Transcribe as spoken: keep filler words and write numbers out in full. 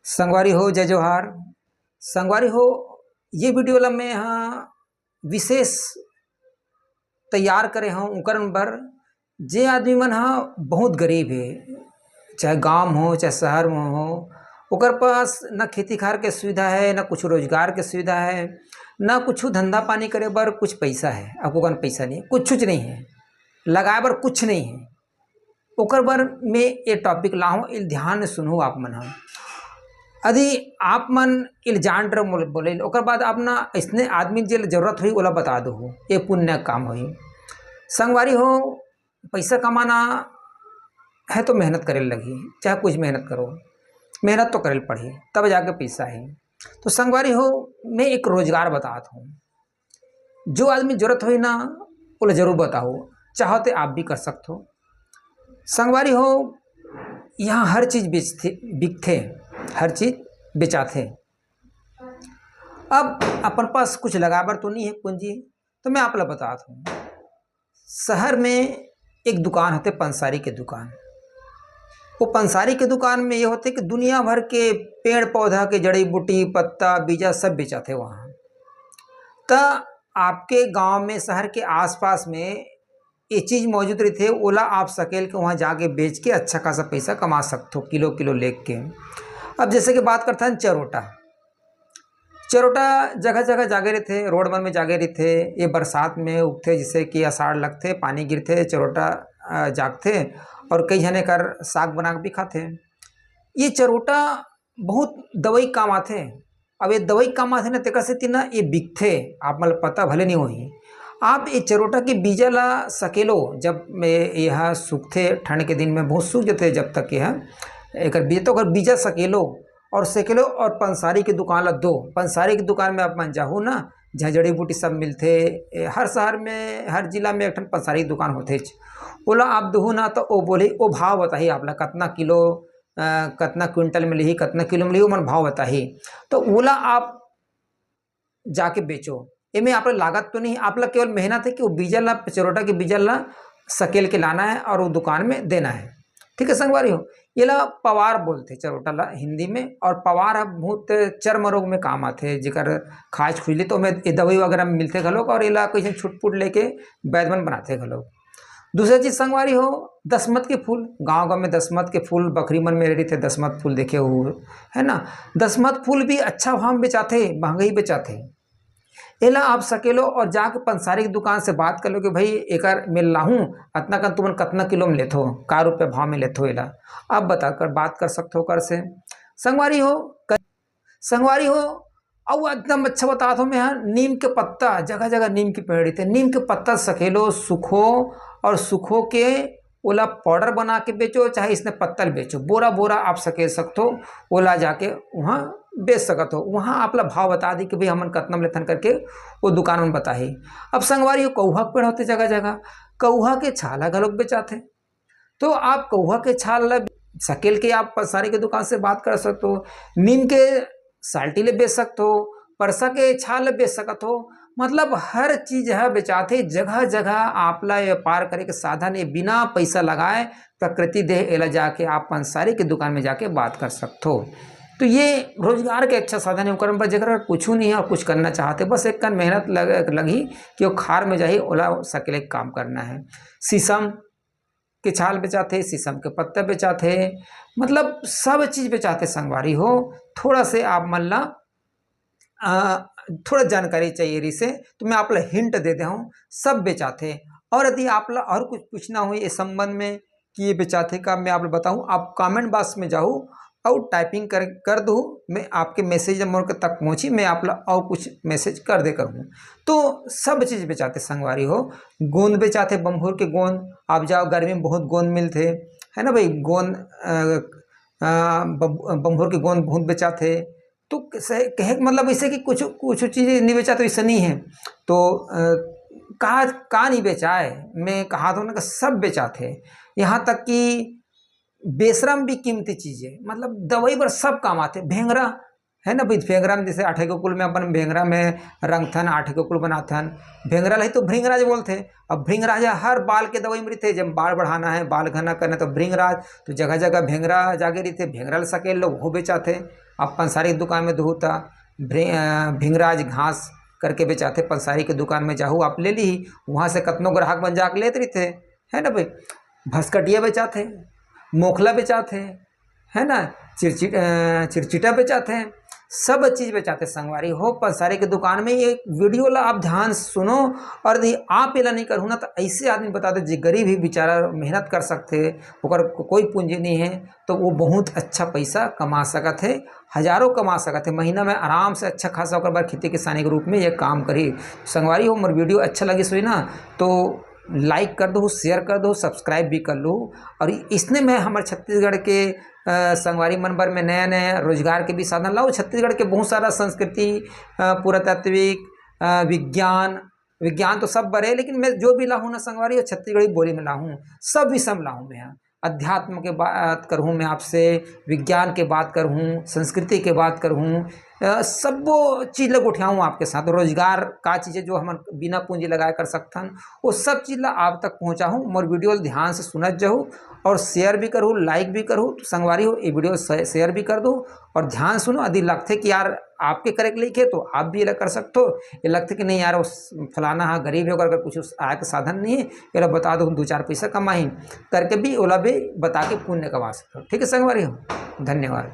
संगवारी हो, जय जोहार। संगवारी हो, ये वीडियो ला मैं ह विशेष तैयार करे हूँ उकर बर, जे आदमी मन ह बहुत गरीब हे, चाहे गांव हो, चाहे शहर में हो, ओकर पास ना खेती खार के सुविधा है, ना कुछ रोजगार के सुविधा है, ना कुछ धंधा पानी करे बर कुछ पैसा है। आपको कन पैसा नहीं है, कुछ नहीं है, लगाए बर कुछ नहीं है। ओकर बर मैं ये टॉपिक लाहूँ, इल ध्यान से सुनहू आप मन ह। यदि आप मन इल जान डर बोले, ओकर बाद आप ना इसने आदमी जे जरूरत होई, ओला बता दो, ये पुण्य काम होई। संगवारी हो, पैसा कमाना है तो मेहनत करे लगही, चाहे कुछ मेहनत करो, मेहनत तो करे पड़ही, तब जाके पैसा है। तो संगवारी हो, मैं एक रोजगार बतात हूँ, जो आदमी जरूरत होई ना, ओला जरूर बताओ, चाहो तो आप भी कर सकते हो। संगवारी हो, यहाँ हर चीज बेचथे, बिकथे, हर चीज बेचाथे। अब अपन पास कुछ लगाए बर तो नहीं है पूंजी, तो मैं आप ला बतात हूँ। शहर में एक दुकान होते, पंसारी के दुकान। वो पंसारी के दुकान में ये होते कि दुनिया भर के पेड़ पौधा के जड़ी बूटी, पत्ता, बीजा सब बेचाथे वहाँ। त आपके गांव में, शहर के आसपास में ये चीज मौजूद रहिथे, ओला आप सकेल के वहाँ जाके बेच के अच्छा खासा पैसा कमा सकथो, किलो किलो लेके। अब जैसे कि बात करथन चरोटा, चरोटा जगह जगह जागे रहिथे, रोड मन में जागे रहिथे। ये बरसात में उगथे, जैसे कि अषाढ़ लगथे, पानी गिरथे, चरोटा अ, जागथे और कई झन एकर साग बना के भी खाथे। ये चरोटा बहुत दवाई काम आथे। अब ये दवाई काम आथे ना, तेकर सेती ना ये बिकथे। आप मन ल पता भले नहीं होही। आप ये चरोटा के बीजा ला सकेलो, जब ये, यह सूखथे, ठंड के दिन में बहुत सूख जाथे, जब तक यह एकर बीज, तो अगर बीजा सकेलो और सकेलो और पंसारी के दुकान ला दो। पंसारी के दुकान में आप मन जाहू ना, जहाँ जड़ी बूटी सब मिलथे। ए, हर शहर में, हर जिला में एक ठन पंसारी के दुकान होथेच। ओला आप दुहू ना, तो ओ बोलही, ओ भाव बताही आप ला, कतना किलो, अ, कतना क्विंटल में लिही, कतना किलो में लिही, ओमन भाव बताही। तो ओला आप जाके बेचो। एमे आप ला लागत तो नहीं, आप ला केवल मेहनत है कि वो बीजा ला, चरोटा के बीजा ला सकेल के लाना है और वो दुकान में देना है। ठीक है संगवारी हो, ये ला पवार बोलथे चरोटा ला हिंदी में, और पवार ह बहुत चर्म रोग में काम आथे, जेकर खाज खुजली तो ओमे ये दवाई वगैरह में मिलथे घलोक, और एला कइसे छुटपुट लेके वैद्य मन बनाथे घलोक। दूसरा चीज संगवारी हो, दसमत के फूल, गांव गांव में दसमत के फूल, बखरी मन में रहिथे दसमत फूल, देखे हो, है ना? दसमत फूल भी अच्छा भाव में बेचाथे, महंगाई बेचाथे। एला आप सकेलो और जाके पंसारी के दुकान से बात कर लो कि भाई एकर मैं लाहूं, अतना कन तुमन कतना किलो में लेथो, का रुपया भाव में लेथो एला। आप बता कर बात कर सकथो ओकर से। संगवारी हो, क-, संगवारी हो, अउ एकदम अच्छा बतात हो मैं ह, नीम के पत्ता, जगह जगह नीम के पेड़ रहिथे, नीम के पत्ता सकेलो, सुखो और सुखो के ओला पाउडर बना के बेचो, चाहे इसने पत्तल बेचो, बोरा बोरा आप सकेल सकथो, ओला जाके वहाँ बेच सकत हो। वहाँ आप ला भाव बता दी कि भाई हमन कतना में लेथन करके वो दुकान मन बताही। अब संगवारी हो, कौहा के पेड़ होथे जगह जगह, कौहा के छाल ह घलोक बेचाथे। तो आप कौहा के छाल ला सकेल के आप पंसारी के दुकान से बात कर सकते हो, नीम के साल्टी ले बेच सकते हो, परसा के छाल ले बेच सकत हो। मतलब हर चीज ह बेचाथे, जगह जगह आप ला व्यापार करे के साधन हे, बिना पैसा लगाए प्रकृति देह, एला जाके आप पंसारी के दुकान में जाके बात कर सकत हो। तो ये रोजगार के अच्छा साधन है, ओकर बर जेकर कुछ नहीं है और कुछ करना चाहते, बस एक कन मेहनत लग, लगही कि वो खार में जाही, ओला सकेले के काम करना है। शीशम के छाल बेचाथे, शीशम के पत्ता बेचाथे, मतलब सब चीज बेचाथे संगवारी हो। थोड़ा से आप मन ला, अ, थोड़ा जानकारी चाहिए रहिसे, तो मैं आप ला हिंट दे दे हूँ, सब बेचाथे। और यदि आप ला और कुछ पूछना हो ये संबंध में कि ये बेचाथे का, मैं आप ला बताऊँ, आप कमेंट बॉक्स में जाओ और टाइपिंग कर, कर दो, मैं आपके मैसेज नंबर के तक पहुँची, मैं आप ला और कुछ मैसेज कर दे करूँ। तो सब चीज बेचाथे संगवारी हो, गोंद बेचाथे, बम्हूर के गोंद, आप जाओ गर्मी में बहुत गोंद मिलथे, है ना भाई, गोंद, अ, अ, बम-, बम्हूर के गोंद बहुत बेचाथे। तो कहे के मतलब ऐसे कि कुछ, कुछ चीज नहीं बेचा तो ऐसा नहीं है। तो, अ, का, का नहीं बेचाए, मैं कहा था ना कि सब बेचाथे, यहाँ तक कि बेसरा भी कीमती चीज है, मतलब दवाई बर सब काम आथे। भेंगरा, है ना भाई? भेंगरा में जैसे आठे के कुल में अपन भेंगरा में रंगथन, आठे के कुल बनाथन। भेंगरा ल ही तो भृंगराज बोलथे। अब भृंगराज ह हर बाल के दवाई में रहिथे, जब बाल बढ़ाना है, बाल घना करना है, तो भृंगराज, तो जगह जगह भेंगरा जागे रहिथे, भेंगरा ल सकेल लो, वो बेचाथे। आप पंसारी के दुकान में दुहू त भृ-, अ, भृंगराज घास करके बेचाथे, पंसारी के दुकान में जाहू, आप ले लीही, वहाँ से कतनो ग्राहक मन जाके लेत रहिथे, है ना भाई? भसकटिया बेचाथे, मोखला बेचाथे, है ना, चिरचिट-, अ, चिरचिटा बेचाथे, सब चीज बेचाथे संगवारी हो। पंसारी के दुकान में ये वीडियो ला आप ध्यान से सुनो, और यदि आप एला नहीं करहू ना, तो ऐसे आदमी बता दो, जे गरीब ही बेचारा मेहनत कर सकथे, ओकर को-, कोई पूंजी नहीं है, तो वो बहुत अच्छा पैसा कमा सकत है, हजारों कमा सकत है, महीना में आराम से अच्छा खासा ओकर बर खेती किसानी के रूप में ये काम करी। संगवारी हो, मोर वीडियो अच्छा लगिस होही ना, तो लाइक कर दो, शेयर कर दो, सब्सक्राइब भी कर लो। और इसने में हमर छत्तीसगढ़ के, अ, संगवारी मन बर में नया नया रोजगार के भी साधन लाहूँ। छत्तीसगढ़ के बहुत सारा संस्कृति, अ, पुरातात्विक, अ, विज्ञान, विज्ञान तो सब बरे, लेकिन मैं जो भी लाहूँ ना संगवारी, वो छत्तीसगढ़ी बोली में लाहूँ, सब विषय में लाहूँ मैं यहाँ। अध्यात्म के बात करहूँ मैं आपसे, विज्ञान के बात करहूँ, संस्कृति के बात करहूँ, अ, सब्बो चीज ल गोठियाहूँ आपके साथ। रोजगार का चीज है जो हमन बिना पूंजी लगाए कर सकथन, वो सब चीज ला आप तक पहुँचाहूँ। मोर वीडियो ल ध्यान से सुनत जाहू और शेयर भी करहू, लाइक भी करहू। तो संगवारी हो, ये वीडियो शे-, शेयर भी कर दो और ध्यान सुनो। यदि लगथे कि यार आपके करे के लइक हे तो आप भी एला कर सकथो। ये लगथे कि नहीं यार, वो फलाना हा गरीब है, ओकर कुछ आय के साधन नहीं है, एला बता दो, हम दो चार पैसा कमाही करके भी ओला भी बता के पुण्य कमा सकथो। ठीक है संगवारी हो, धन्यवाद।